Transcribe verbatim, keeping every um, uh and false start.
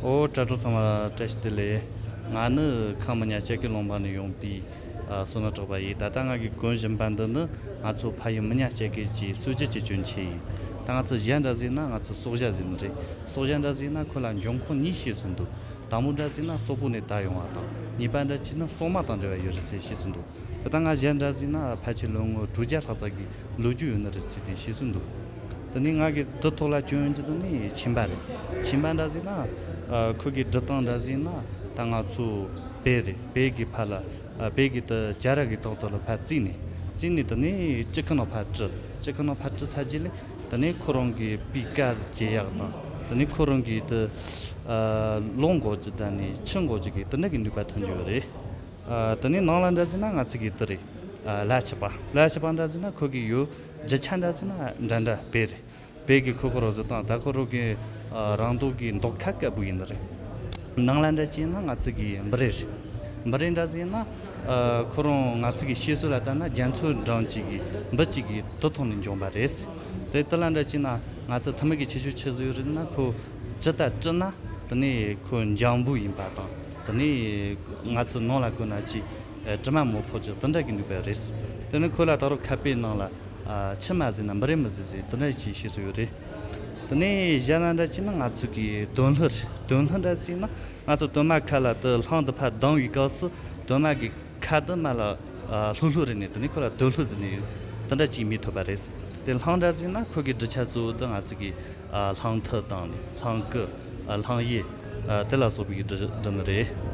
ཨོ། དྲ་གྲོགས་ཚང་མ་བཀྲ་ཤིས་བདེ་ལེགས། ང་ནི་ཁམས་མི་ཉག་སྐྱ་ཀའི་ལུང་པ་ནས་ཡོང་པའི་ཨ་བསོད་ནམས་གྲགས་པ་ཡིན། ད་ལྟ་ང་གིས་གོན་བཞིན་པ་འདི་ནི་ང་ཚོ་ཕ་ཡུལ་མི་ཉག་སྐྱ་ཀ་གི་སྲོལ་རྒྱུན་གྱི་གྱོན་ཆས་ཡིན། ད་ང་ཚོ་ཞྭ་འདྲ་ཟེར་ན་ང་ཚོ་སྲོག་ཞྭ་ཟེར་ནི་རེད། སྲོག་ཞྭ་འདྲ་ཟེར་ན་ཁོ་ལ་འབྱུང་ཁུངས་གཉིས་བཤད་སྲོལ་འདུག། དང་པོ་འདྲ་ཟེར་ན་སོག་པོ་ནས་དར་ཡོང་བ་དང་། གཉིས་པ་འདྲ་ཟེར་ན་སོག་མ་དང་འབྲེལ་བ་ཡོད་རེད་ཟེར་བཤད་སྲོལ་འདུག། ད་ལྟ་ང་ཞྭ་འདྲ་ཟེར་ན་ཕལ་ཆེར་ལོ་ངོ་དྲུག་བརྒྱ་ལྷག་ཙམ་གྱི་ལོ་རྒྱུས་ཡོད་ནི་རེད་ཟེར་ཏེ་བཤད་སྲོལ་འདུག། དེ་ནས་ང་གི་དེ་ཐོག་ལ་གྱོན་ཡོང་རྒྱུ་དེ་ནི་ཆིན་པ་རེད། ཆིན་པ་འདྲ་ཟེར་ན་ཨ་ཁོ་གི་འབྲི་སྟངས་འདྲ་ཟེར་ན། ད་ང་ཚོ་བལ་རེད། བལ་གྱི་ཕར་ལ་ཨ་བལ་གྱི་དེ་ཇ་ར་གི་ཐོག་ཐོག་ལ་ཕར་བཙིར་ནས། བཙིར་ནས་དེ་ནས་སྤྱི་ཁ་ནང་ཕར་དཀྲི། སྤྱི་ཁ་ནང་ཕར་དཀྲི་ཚར་རྗེས་ལ་དེ་ནས་ཁོ་རང་གི་པའི་དཀར་བརྗེ་ཡག་དང་། དེ་ནས་ཁོ་རང་གི་དེ་ཨ་ལོང་དགོས་རྒྱུ་དང་ནི་ཆུ་དགོས་རྒྱུ་གི་དེ་འདྲ་གི་ནུས་པ་ཐོན་གྱི་ཡོད་རེད། ཨ་དེ་ནས་ནང་ལ་འདྲ་ཟེར་ན་ང་ཚོ་གི་དེ་རེད། ཨ་ལ་ཆི་པ། ལ་ཆི་པ་འདྲ་ཟེར་ན་ཁོ་གི་ཡོད། རྒྱུ་ཆ་འདྲ་ཟེར་ན་འདྲ་འདྲ་བལ་རེད། བལ་གི་ཁོ་ཁོ་རང་བཟོ་སྟངས། ད་ཁོ་རང་གི་ཨ་རང་འདོད་གི་མདོག་ཁ་དཀར་པོ་ཡིན་ནི་རེད། ནང་ལ་འདྲ་བྱས་ན་ང་ཚོ་གི་འབུ་རེ་རེད། འབུ་རེ་འདྲ་ཟེར་ན་ཨ་ཁོ་རང་ང་ཚོ་གི་བཤད་སྲོལ་ལ་ལྟར་ན་རྒྱ་མཚོའི་འགྲམ་གཅིག་གི་འབུ་གཅིག་གི་དེ་ཐོག་ནས་འབྱུང་བ་རེད། དེ་དེ་ལ་འདྲ་བྱས་ན་ང་ཚོ་ཐུ་མི་གི་ཁྱད་ཆོས་ཆི་ཟིག་ཡོད་རེད་ཟེར་ན། ཁོ་ཇི་ལྟར་དཀྲི་ན་དེ་ནས་ཁོ་འཇམ་པོ་ཡིན་པ་དང་། དེ་ནས་ང་ཚོ་ནང་ལ་བཀོལ་ན་ཅིག་ཨ་དྲི་མ་མི་ཕོག་ཅིག་དེ་འདྲ་གི་ནུས་པ་རེད། དེ་ནས་ཁོ་ལ་ད་རུང་ཁ་པའི་ནང་ལ་ཨ་ཆུ་མ་ཟེར་ན་འབུ་རེ་མི་ཟེར་ཟེར་དེ་འདྲ་ཅིག་བཤད་སྲོལ་ཡོད་རེད། དེ་ནས་ཞྭ་ལ་འདྲ་བྱས་ན་ང་ཚོ་གི་དོན་ལྷུ་རེད། དོན་ལྷུ་འདྲ་ཟེར་ན་ང་ཚོ་དོན་མ་ཁ་ལ་དེ་ལྷམ་དེ་ཕར་ལྡང་བའི་སྐབས་སུ་དོན་མ་གི་ཁ་དེ་མར་ལ་ཨ་ལྷུག་ལྷུག་རེད་ནས། དེ་ནས་ཁོ་ལ་དོན་ལྷུ་ཟེར་ནས་དེ་འདྲ་ཅིག་མིང་ཐོབ་པ་རེད། དེ་ལྷམ་འདྲ་ཟེར་ན་ཁོ་གི་འབྲི་ཆ་གཙོ་བོ་དེ་ང་ཚོ་གི་ཨ་ལྷམ་མཐིལ་དང་ནི་ལྷམ་སྐུ། ཨ་ལྷམ་གཡས། ཨ་དེ་ལ་སོགས་པའི་འབྲི་འབྲི་ནི་རེད།